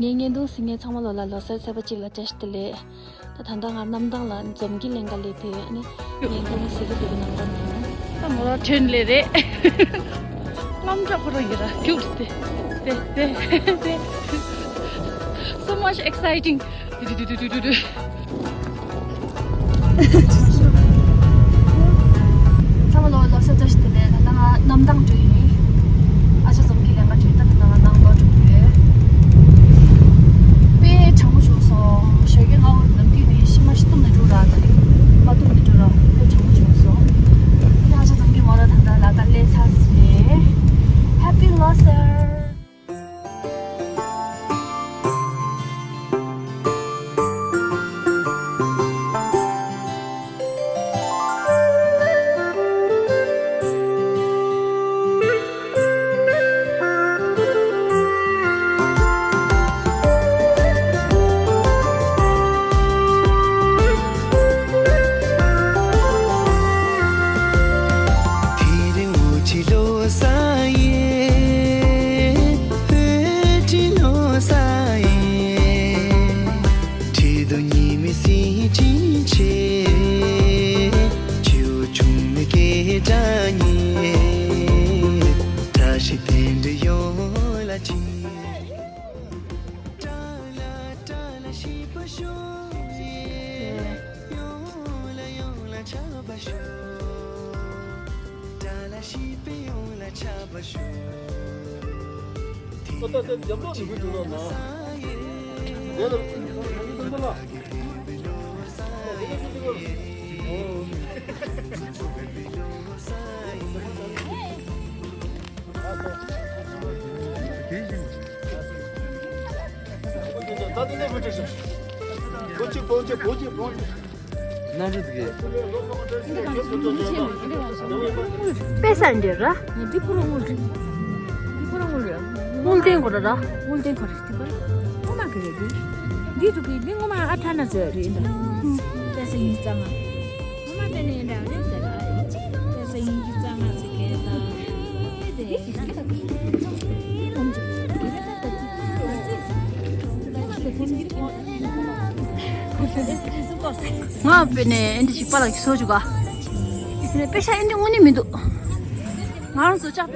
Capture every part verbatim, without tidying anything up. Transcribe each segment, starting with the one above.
ངའི་བརྙན་ཐུང་གཟིགས་མཁན་ཚང་མ་ལོ་ལ་ལོ་གསར་ཚེས་པ་གཅིག་ལ་བཀྲ་ཤིས་བདེ་ལེགས། ད་ད་ལྟ་ང་གནམ་ཐང་ལ་འཛོམས་ཀྱི་ལེན་ག་ལས་དེ་ཨ་ནི་བརྙན་ཐུང་གཟིགས་ཀྱི་འདུག་གི་ནང་ལ་ནི། ད་མོ་ར་ཁྲོན་ལེ་རེད། རྔམ་དྲག་ཁོ་རང་ཡིན་ར་ཁྱུག་སྟེ། དེ་དེ་དེ། So much exciting. ཚང་མ་ལོ་ལོ་གསར་བཀྲ་ཤིས་བདེ་ལེགས། ད་ལྟ་ང་གནམ་ཐང་འགྲོ་ཡིན། ཨ་ཅག་ཚང་གི་ལས་ཀ་བྱས། ད་ད་ལྟ་ང་ནང་ལོགས་འགྲོ་གི་ཡོད། དཔེ་གྲང་མོ་བྱུང་སོང་། ཞོགས་ཀས་སྔ་པོ་ནམ་རྒྱུན་ནི་ཕྱི་མ་ཤི་སྟོང་ནས་འགྲོ་ར། ད་རེས་མ་སྟོང་ནས་འགྲོ་ར། དཔེ་གྲང་མོ་བྱུང་སོང་། ཨ་ཅག་ཚང་གི་མོ་ར་ད་ལྟ་ལ་ད་སླེབས་ཚར་ཟིན། Happy ལོ་གསར། དཔེ་ས་འདི་ར། འདི་ཕུ་རུ་དངུལ་རེད། འདི་ཕུ་རུ་དངུལ་རེད། དངུལ་ལྡན་གོ་ར་ར། དངུལ་ལྡན་གོ་རེད། འདི་གོ་ར། སྔོན་མ་གི་རེད་འདི། འདི་ཐུག་གི་འདི་སྔོན་མ་ཨ་ཐ་ན་ཟེར་རེད་འདི། དཔེ་ས་ཉིས་རྩ་ལྔ། སྔོན་མ་དེ་ནས་འདྲ་རེད་ཟེར་ར། དཔེ་ས་ཉིས་རྩ་ལྔ་ཟེར་གི་ད། ང་དཔེ་ནས་ཨེ་འདི་ཞིག་པ་ལགས་ཀྱིས་བཟོ་བཅུག་ག་དཔེ་ཤ་ཨེ་འདི་དངོས་གནས་མི་འདུག་ང་རང་བཟོ་ཅག་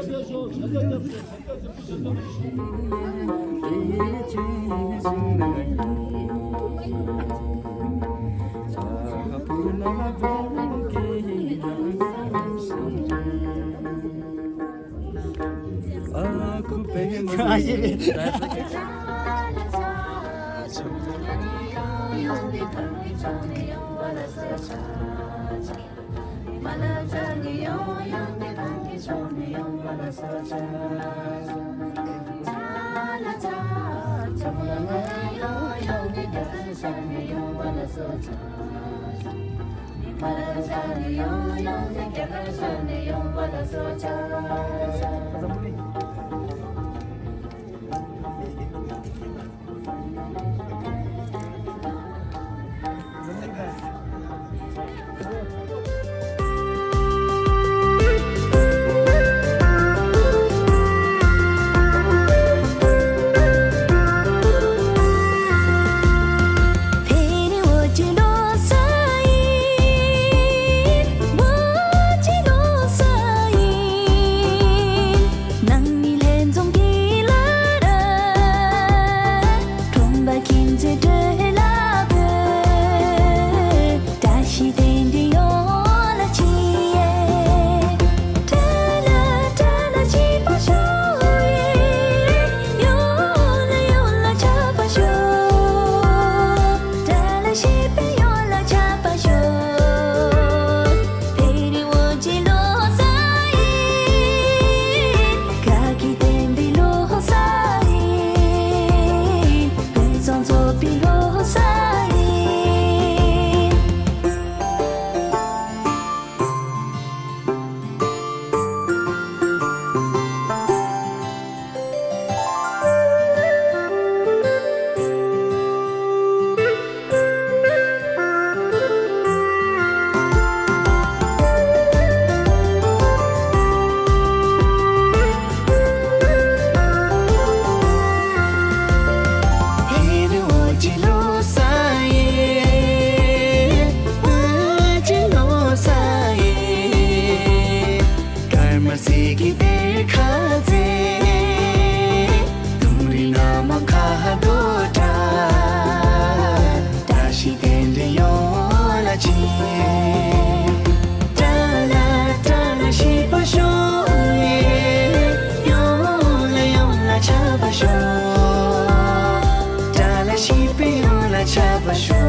ཆ་བ་ཤོ།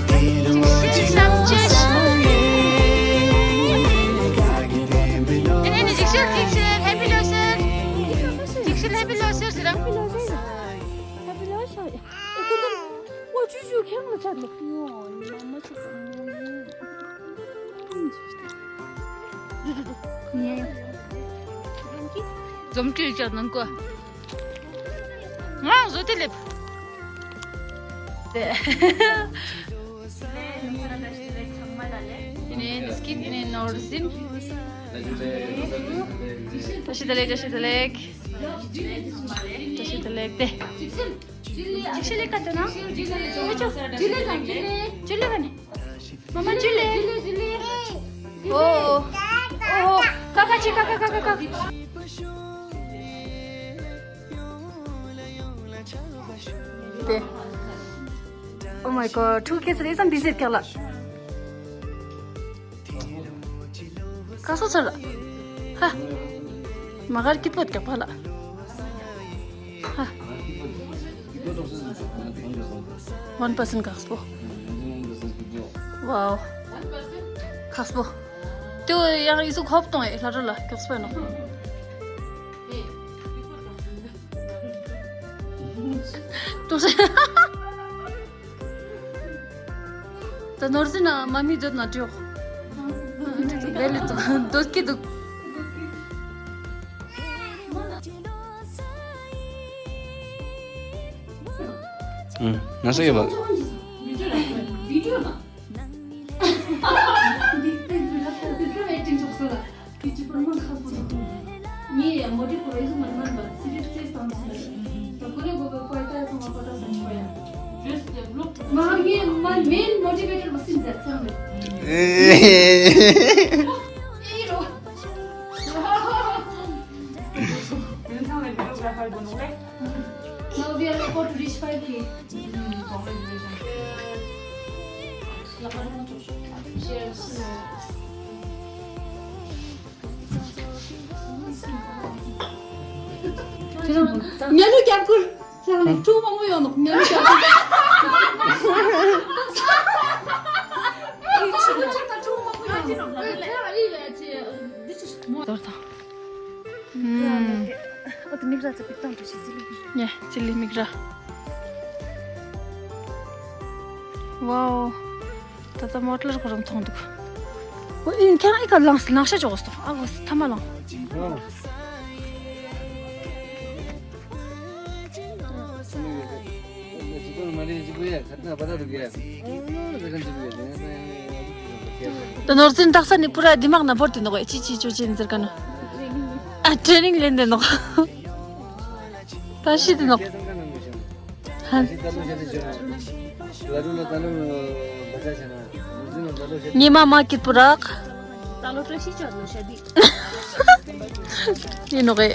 དེ་རུ་ཅིག་ཤི་བསམ་བྱས་ཤི། ཨ་ནི་ནི་ཅིག་ཤི་ཅིག་ཤི། Happy Losar། ཅིག་ཤི་Happy Losar་ཟེར་ར། Happy Losar། Happy Losar། ཨེ་ཁོ་ཚོ་ཨོ་ཅུ་ཅུ་ཁྱེད་ལ་ཆ་ནི། ཡོ་ནི་མ་མ་ཅིག་ནི། འཛོམས་དུས་ཀྱང་ནང་གོ། ང་བཟོ་དེ་ལེབ། དེ་ནས་སྐྱིད་ནས་ནོར་ཟིན། བཀྲ་ཤིས་བདེ་ལེགས། བཀྲ་ཤིས་བདེ་ལེགས། བཀྲ་ཤིས་བདེ་ལེགས་ཏེ། ཅིག་ཤི་ལེ་ཀ་ཏོ་ན། ཅིག་ཤི་ལེ་ཀ་ནི། མ་མ་ཅིག་ལེ། ཨོ། ཨོ། ཀ་ཀ་ཅི་ཀ་ཀ་ཀ་ཀ་ཀ། ཏེ། Oh my god། ཕྲུ་གུ་སྐྱེས་ཚར་ཨེ་ཙམ་བི་ཟེར་ཀྱག་ལ། ཀ་སོ་ཚར། ཧ། མ་གར་སྐྱིད་པོ་རྒྱག་པ་ལ། ཧ། One percent ཀག་སྤོ། Wow། ཀག་སྤོ། ཏེ་ཡང་ཨི་སུ་ཁོབ་གཏོང་ཨེ་ལྷ་རོ་ལ་ཀག་སྤོ་ནོ། ཏོ་ད་ནོར་སྲིད་ན་མ་མི་འདོད་ན་ཀྲིའོ། བེ་ལི་ཏོ་འདོད་ཀི་འདུག་ཨུ། ན་ས་ཡོད་པ། Now we are about to reach five K. ཉལ་ལུགས་རྒྱབ་ཁུར། ཚང་ནས་ཕྲུ་གུ་མང་པོ་ཡོང་ནོག་ཉལ་ལུགས་རྒྱབ་ཁུར། ཕྲུ་གུ་ཆགས་ད་ཕྲུ་གུ་མང་པོ་ཡོང་ནོག་ཏོར་དང་། ཨོ་དེ་མིག་ར་ཚ་པིག་ཏང་དུ་ཞིག་ཟི་ལི། ཉེ་ཅི་ལི་མིག་ར། ཝའོ། ད་ལྟ་མོ་ཊ་ཁོ་རང་མཐོང་འདུག་ཨོ་ཨིན་ཁྱེད་རང་ཨི་ཁ་ལངས་ལངས་ཤ་ཅོག་སྟོ། ཨ་གོ་ཐ་མ་ལངས། ད་ནོར་འཛིན་རྟགས་ས་ནི་པུ་ར་འདི་མག་ན་བོར་ཏེ་འདུག་གས། ཅི་ཅི་ཅོ་ཅི་ཟེར་ག་ན། ཨ་ཊེ་ནིང་ལེན་ཏེ་འདུག་ད་ཤི་ཏེ་འདུག་ཧ། ཉི་མ་མ་སྐྱིད་པོ་རག་ད་ལོ་བཀྲ་ཤིས་ཆོག་ནོ་ཤ་དི། ཡིན་ནོག་གས།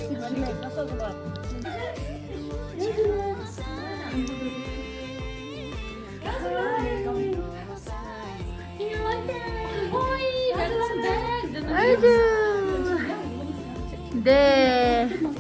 ཨ་ཅེ། དེ།